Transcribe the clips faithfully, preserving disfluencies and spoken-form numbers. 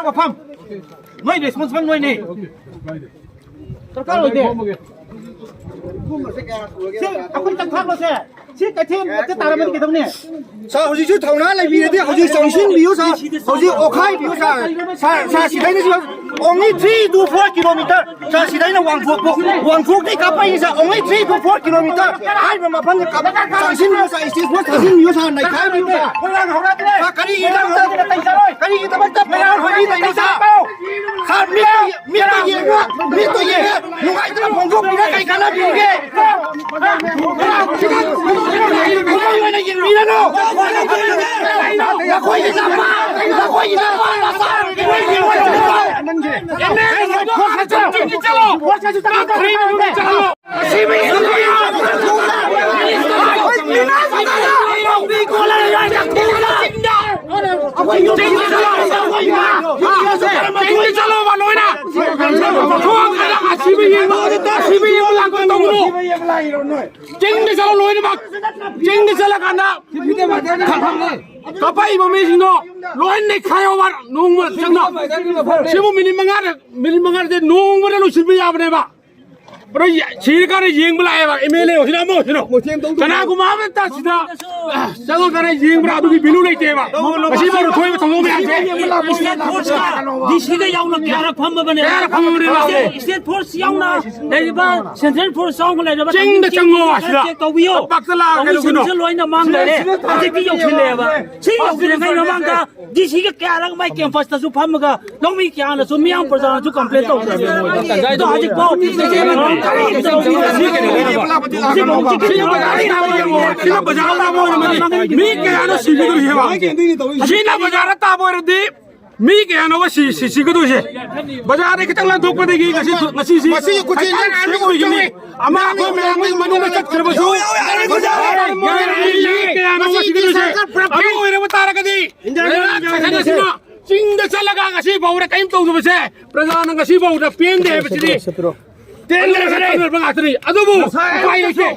ꯃꯐꯝ ꯅꯣꯏ ꯔꯦꯁꯄꯣꯟꯁꯤꯕꯜ ꯅꯣꯏꯅꯦ꯫ ꯗꯔꯀꯥꯔ ꯑꯣꯏꯗꯦ꯫ ꯁꯤ ꯑꯩꯈꯣꯏ ꯇꯛꯊꯥꯛꯂꯣꯁꯦ꯫ ꯁꯤ ꯀꯩꯊꯦꯜ ꯃꯦꯠꯇ ꯇꯥꯔꯝꯃꯗꯤ ꯀꯩꯗꯧꯅꯤ? ꯁꯥꯔ, ꯍꯧꯖꯤꯛꯁꯨ ꯊꯧꯅꯥ ꯂꯩꯕꯤꯔꯗꯤ ꯍꯧꯖꯤꯛ ꯆꯪꯁꯤꯟꯕꯤꯌꯨ, ꯁꯥꯔ꯫ ꯍꯧꯖꯤꯛ ꯑꯣꯈꯥꯏꯕꯤꯌꯨ, ꯁꯥꯔ꯫ ꯁꯥꯔ, ꯁꯥꯔ, ꯁꯤꯗꯩꯅꯁꯨ only three to four kilometer꯫ Sir, ꯁꯤꯗꯩꯅ ꯋꯥꯡꯊꯣꯛꯄ, ꯋꯥꯡꯊꯣꯛꯇꯩ ꯀꯥꯞꯄꯛꯏꯅꯦ, sir. Only three to four kilometer꯫ ꯍꯥꯏꯔꯤꯕ ꯃꯐꯝꯁꯦ ꯀꯥꯞꯄꯛ-, ꯆꯪꯁꯤꯟꯕꯤꯌꯨ, ꯁꯥꯔ꯫ Stage force ꯊꯥꯖꯤꯟꯕꯤꯌꯨ, ꯁꯥꯔ꯫ ꯅꯩꯈꯥꯏꯕꯤꯌꯨ, ꯁꯥꯔ꯫ ꯁꯥꯔ, ꯀꯔꯤꯒꯤꯗꯃꯛꯇ, ꯀꯔꯤꯒꯤꯗꯃꯛꯇ ꯃꯌꯥꯝ ꯍꯧꯖꯤꯛ ꯂꯩꯔꯤꯅꯣ, ꯁꯥꯔ? ꯁꯥꯔ, ꯃꯤꯠꯇ ꯌꯦꯡꯉꯨ, ꯃꯤꯠꯇ ꯌꯦꯡꯉꯨ꯫ ꯅꯨꯡꯉꯥꯏꯇꯅ ꯐꯣꯡꯗꯣꯛꯄꯤꯔ ꯀꯩ ꯀꯥꯟꯅꯕꯤꯔꯤꯒꯦ? ꯊꯃꯣꯏ ꯑꯣꯏꯅ ꯌꯦꯡꯕꯤꯔꯅꯨ꯫ ꯅꯈꯣꯏꯒꯤ ꯂꯝꯄꯥꯛ, ꯅꯈꯣꯏꯒꯤ ꯂꯝꯄꯥꯛ ꯃꯆꯥ, ꯅꯈꯣꯏꯒꯤ ꯂꯝꯄꯥꯛ꯫ ꯆꯠꯂꯣ꯫ ꯆꯠꯂꯣ꯫ ꯆꯤꯡꯗ ꯆꯠꯂꯣꯕ ꯂꯣꯏꯅ꯫ ꯊꯣꯛꯑꯀꯥꯟꯗ ꯑꯁꯤꯕ ꯌꯦꯡꯕ, ꯑꯁꯤꯕ ꯌꯦꯡꯕ ꯂꯥꯛꯄ ꯇꯧꯒꯅꯨ꯫ ꯆꯤꯡꯗ ꯆꯠꯂꯣ ꯂꯣꯏꯅꯃꯛ꯫ ꯆꯤꯡꯗ ꯆꯠꯂꯀꯥꯟꯗ ꯀꯥꯄꯛꯏꯕ ꯃꯤꯁꯤꯡꯗꯣ ꯂꯣꯏ ꯅꯩꯈꯥꯏꯌꯣꯕ ꯅꯣꯡꯃ ꯆꯪꯅ꯫ ꯁꯤꯕꯨ ꯃꯤꯅꯤꯠ ꯃꯉꯥꯗ, ꯃꯤꯅꯤꯠ ꯃꯉꯥꯗ ꯅꯣꯡꯃꯗ ꯂꯣꯏꯁꯤꯟꯕ ꯌꯥꯕꯅꯦꯕ꯫ ꯑꯗꯣ ꯌ-, ꯁꯤꯔꯀꯥꯟꯗ ꯌꯦꯡꯕ ꯂꯥꯛꯑꯦꯕ, ꯑꯦꯝ ꯑꯦꯜ ꯑꯦ ꯍꯣꯏꯁꯤꯅ ꯑꯃ ꯍꯣꯏꯁꯤꯅ꯫ ꯀꯅꯥꯒꯨꯝꯕ ꯑꯃꯠꯇ ꯁꯤꯗ, ꯑ, ꯆꯪꯉꯀꯥꯟꯗ ꯌꯦꯡꯕ꯭ꯔꯥ? ꯑꯗꯨꯒꯤ ꯚꯦꯂꯨ ꯂꯩꯇꯦꯕ꯫ ꯉꯁꯤ ꯐꯥꯎꯗ ꯊꯣꯛꯏꯕ ꯊꯧꯗꯣꯛ ꯃꯌꯥꯝꯁꯦ꯫ ꯏꯁꯇꯦꯠ ꯐꯣꯔꯁꯀ ꯗꯤ ꯁꯤꯒ ꯌꯥꯎꯅ ꯀꯌꯥꯔꯛ ꯐꯝꯃꯕꯅꯦ? ꯀꯌꯥꯔꯛ ꯐꯝꯃꯕꯅꯦꯕ? ꯏꯁꯇꯦꯠ, ꯏꯁꯇꯦꯠ ꯐꯣꯔꯁ ꯌꯥꯎꯅ ꯂꯩꯔꯤꯕ, ꯁꯦꯟꯇ꯭ꯔꯦꯜ ꯐꯣꯔꯁ ꯌꯥꯎꯅ ꯂꯩꯔꯕ ꯆꯤꯡꯗ ꯆꯪꯉꯣ, ꯑꯁꯤꯗ꯫ ꯆꯦꯛ ꯇꯧꯕꯤꯌꯣ꯫ ꯂꯝꯄꯥꯛꯇ ꯂꯥꯛꯑꯒ ꯀꯩꯗꯧꯗꯣꯏꯅꯣ? ꯁꯤꯡꯁꯦ ꯂꯣꯏꯅ ꯃꯥꯡ ꯂꯩꯔꯦ꯫ ꯍꯧꯖꯤꯛꯇꯤ ꯌꯧꯁꯤꯜꯂꯛꯑꯦꯕ꯫ ꯁꯤ ꯌꯧꯗ꯭ꯔꯤꯉꯩ ꯃꯃꯥꯡꯗ ꯗꯤ ꯁꯤꯒ ꯀꯌꯥꯔꯛ ꯃꯥꯏ ꯀꯦꯝꯄꯁꯇꯁꯨ ꯐꯝꯃꯒ ꯂꯧꯃꯤ ꯀꯌꯥꯅꯁꯨ, ꯃꯤꯌꯥꯝ ꯄ꯭ꯔꯖꯥꯅꯁꯨ ꯀꯝꯄ꯭ꯂꯦꯟ ꯇꯧꯈ꯭ꯔꯕꯅꯦ ꯃꯣꯏꯗ꯫ ꯑꯗꯣ ꯍꯧꯖꯤꯛꯐꯥꯎ ꯁꯤꯕꯨ ꯍꯧꯖꯤꯛ ꯁꯤꯕꯨ ꯍꯧꯖꯤꯛ ꯁꯤꯅ ꯕꯖꯥꯔ ꯇꯥꯕ ꯑꯣꯏꯔꯝꯃꯗꯤ ꯃꯤ ꯀꯌꯥꯅꯣ ꯁꯤꯒꯗꯧꯔꯤꯁꯦꯕ? ꯁꯤꯅ ꯕꯖꯥꯔꯗ ꯇꯥꯕ ꯑꯣꯏꯔꯗꯤ ꯃꯤ ꯀꯌꯥꯅꯣꯕ ꯁꯤ, ꯁꯤ, ꯁꯤꯒꯗꯣꯏꯁꯦ? ꯕꯖꯥꯔꯗꯒꯤ ꯈꯤꯇꯪ ꯂꯥꯟꯊꯣꯛꯄꯗꯒꯤ ꯉꯁꯤ, ꯉꯁꯤꯁꯤ ꯃꯁꯤꯒꯤ ꯈꯨꯠꯁꯦ ꯈꯤꯇꯪ ꯌꯥꯝ ꯑꯃ ꯑꯩꯈꯣꯏ ꯃꯌꯥꯝꯒꯤ ꯃꯅꯨꯡꯗ ꯆꯠꯈ꯭ꯔꯕꯁꯨ ꯃꯤ ꯀꯌꯥꯅꯣꯕ ꯁꯤꯒꯗꯣꯏꯁꯦ? ꯑꯗꯨ ꯑꯣꯏꯔꯕ ꯇꯥꯔꯒꯗꯤ ꯂꯩꯕꯥꯛ ꯁꯥꯁꯟ ꯑꯁꯤꯅ ꯆꯤꯡꯗ ꯆꯠꯂꯒ ꯉꯁꯤ ꯐꯥꯎꯗ ꯀꯔꯤꯝ ꯇꯧꯗꯕꯁꯦ ꯄ꯭ꯔꯖꯥꯅ ꯉꯁꯤ ꯐꯥꯎꯗ ꯄꯦꯟꯗꯦ ꯍꯥꯏꯕꯁꯤꯗꯤ ꯄꯦꯟꯗꯕ ꯉꯥꯛꯇꯅꯤ꯫ ꯑꯗꯨꯕꯨ ꯎꯄꯥꯏ ꯂꯩꯇꯦ꯫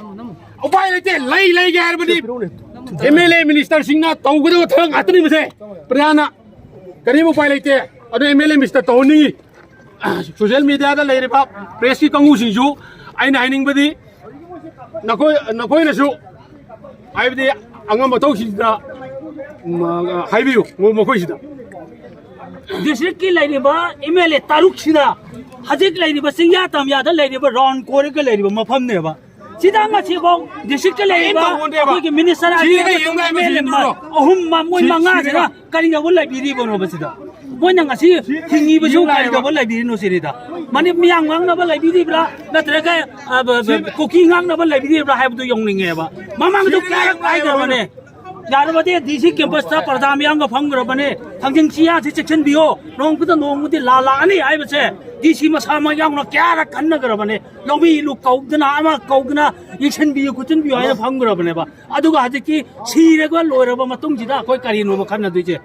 ꯎꯄꯥꯏ ꯂꯩꯇꯦ꯫ ꯂꯩ ꯂꯩꯒꯦ ꯍꯥꯏꯔꯕꯗꯤ ꯑꯦꯝ ꯑꯦꯜ ꯑꯦ ꯃꯤꯅꯤꯁꯇꯔꯁꯤꯡꯅ ꯇꯧꯒꯗꯕ ꯊꯕꯛ ꯉꯥꯛꯇꯅꯤ ꯃꯁꯦ꯫ ꯄ꯭ꯔꯖꯥꯅ ꯀꯔꯤꯝ ꯎꯄꯥꯏ ꯂꯩꯇꯦ꯫ ꯑꯗꯨ ꯑꯦꯝ ꯑꯦꯜ ꯑꯦ ꯃꯤꯅꯤꯁꯇꯔ ꯇꯧꯍꯟꯅꯤꯡꯉꯤ꯫ ꯁꯣꯁꯤꯌꯦꯜ ꯃꯦꯗꯤꯌꯥꯗ ꯂꯩꯔꯤꯕ ꯄ꯭ꯔꯦꯁꯀꯤ ꯀꯥꯡꯕꯨꯁꯤꯡꯁꯨ ꯑꯩꯅ ꯍꯥꯏꯅꯤꯡꯕꯗꯤ, ꯅꯈꯣꯏ, ꯅꯈꯣꯏꯅꯁꯨ ꯍꯥꯏꯕꯗꯤ ꯑꯉꯝꯕ ꯃꯊꯧꯁꯤꯡꯁꯤꯗ, ꯎꯝ, ꯍꯥꯏꯕꯤꯌꯨ ꯃꯈꯣꯏꯁꯤꯗ꯫ ꯗꯤꯁꯇ꯭ꯔꯤꯛꯀꯤ ꯂꯩꯔꯤꯕ ꯑꯦꯝ ꯑꯦꯜ ꯑꯦ ꯇꯔꯨꯛꯁꯤꯅ ꯍꯧꯖꯤꯛ ꯂꯩꯔꯤꯕ ꯆꯤꯡꯌꯥ ꯇꯝꯌꯥꯗ ꯂꯩꯔꯤꯕ ꯔꯥꯎꯟ ꯀꯣꯏꯔꯒ ꯂꯩꯔꯤꯕ ꯃꯐꯝꯅꯦꯕ꯫ ꯁꯤꯗ ꯉꯁꯤꯐꯥꯎ ꯗꯤꯁꯇ꯭ꯔꯤꯛꯇ ꯂꯩꯔꯤꯕ ꯀꯔꯤꯝ ꯇꯧꯍꯧꯗꯦꯕ꯫ ꯑꯩꯈꯣꯏꯒꯤ ꯃꯤꯅꯤꯁꯇꯔ ꯁꯤꯗ ꯑꯔꯤꯕ ꯌꯦꯡꯉꯨ ꯃꯇꯨꯡ ꯍꯥꯏꯕ ꯑꯦꯝ ꯑꯦꯜ ꯑꯦ ꯁꯤꯗ ꯌꯦꯡꯉꯨ꯫ ꯑꯍꯨꯝ ꯃ-, ꯃꯣꯏ ꯁꯤ-, ꯃꯉꯥꯁꯤꯅ ꯁꯤꯗ꯫ ꯀꯔꯤꯗꯧꯕ ꯂꯩꯕꯤꯔꯤꯕꯅꯣꯕ ꯁꯤꯗ? ꯃꯣꯏꯅ ꯉꯁꯤ ꯁꯤ ꯍꯤꯡꯉꯤꯕꯁꯨ ꯂꯥꯛꯑꯦꯕ꯫ ꯀꯔꯤꯗꯧꯕ ꯂꯩꯕꯤꯔꯤꯅꯣ ꯁꯤꯅꯤꯗ? ꯃꯅꯤ-, ꯃꯤꯌꯥꯝ ꯉꯥꯡꯅꯕ ꯂꯩꯕꯤꯔꯤꯕ꯭ꯔꯥ? ꯅꯠꯇ꯭ꯔꯒ, ꯑ, ꯕ-, ꯕ-, ꯁꯤ ꯀꯨꯀꯤ ꯉꯥꯡꯅꯕ ꯂꯩꯕꯤꯔꯤꯕ꯭ꯔꯥ ꯍꯥꯏꯕꯗꯨ ꯌꯧꯅꯤꯡꯉꯦꯕ꯫ ꯃꯃꯥꯡꯗ ꯁꯤ ꯀꯌꯥꯔꯛ ꯂꯥꯛꯑꯦꯕ꯫ ꯍꯥꯏꯈ꯭ꯔꯕꯅꯦ? ꯌꯥꯔꯕꯗꯤ ꯗꯤ ꯁꯤ ꯀꯦꯝꯄꯁꯇ ꯄ꯭ꯔꯖꯥ ꯃꯤꯌꯥꯝꯒ ꯐꯝꯈ꯭ꯔꯕꯅꯦ꯫ ꯊꯥꯡꯖꯤꯡ ꯆꯤꯌꯥꯁꯤ ꯆꯦꯛꯁꯤꯟꯕꯤꯌꯣ, ꯅꯣꯡꯃꯗ ꯅꯣꯡꯃꯗꯤ ꯂꯥꯜꯂꯛꯑꯅꯤ ꯍꯥꯏꯕꯁꯦ ꯗꯤ ꯁꯤ ꯃꯁꯥꯃꯛ ꯌꯥꯎꯅ ꯀꯌꯥꯔꯛ ꯈꯟꯅꯈ꯭ꯔꯕꯅꯦ꯫ ꯂꯧꯃꯤ ꯂꯨꯞ ꯀꯧꯗꯅ, ꯑꯃ ꯀꯧꯗꯅ, ꯌꯦꯡꯁꯤꯟꯕꯤꯌꯨ ꯈꯣꯠꯆꯤꯟꯕꯤꯌꯨ ꯍꯥꯏꯅ ꯐꯝꯈ꯭ꯔꯕꯅꯦꯕ꯫ ꯑꯗꯨꯒ ꯍꯧꯖꯤꯛꯇꯤ ꯁꯤꯔꯒ ꯂꯣꯏꯔꯕ ꯃꯇꯨꯡꯁꯤꯗ ꯑꯩꯈꯣꯏ ꯀꯔꯤꯅꯣꯕ ꯈꯟꯅꯗꯣꯏꯁꯦ?